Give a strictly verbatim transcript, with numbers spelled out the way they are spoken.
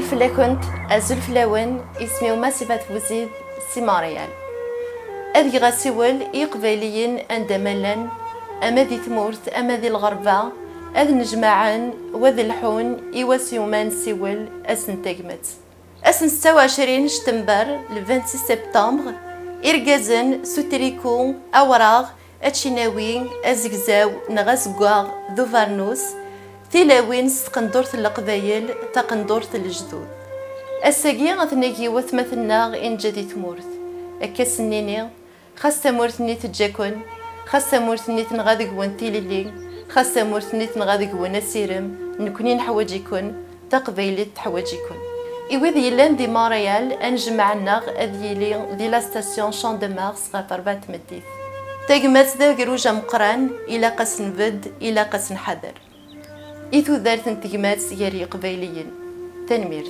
Fell-akent, azul fell-awen, isem-iw Massibat Buzid, si Montréal. Ad geɣ asiwel i Iqbayliyen anda ma llan, ama di tmurt, ama di lɣerba, ad nnejmaɛen, wa ad lḥun, i wass yuman nsiwel, ass n tagmat. Ass n setta u ɛecrin ctember, le vingt-six septembre, irgazen s utriku, awraɣ, ačinawi, azegzaw neɣ azeggaɣ d ubernus, tilawin s tqendurt n leqbayel, taqendurt n lejdud. Ass-agi ad t-neg i watmaten-nneɣ i neǧǧa di tmurt. Akka s-nini, xas tamurt-nni teǧǧa-ken, xas tamurt-nni tenɣa deg-wen tilelli, xas tamurt-nni tenɣa deg-wen asirem, nekkni neḥwaǧ-iken, taqbaylit teḥwaǧ-iken. I wid yellan di Montréal, anejmaɛ-nneɣ ad yili di la station Champ de Mars ɣef rebɛa n tmeddit. Tagmat d agruj ameqqran, ilaq ad s-nbedd, ilaq ad s-nḥader. I tudert n tegmat gar Yiqbayliyen. Tanemmirt.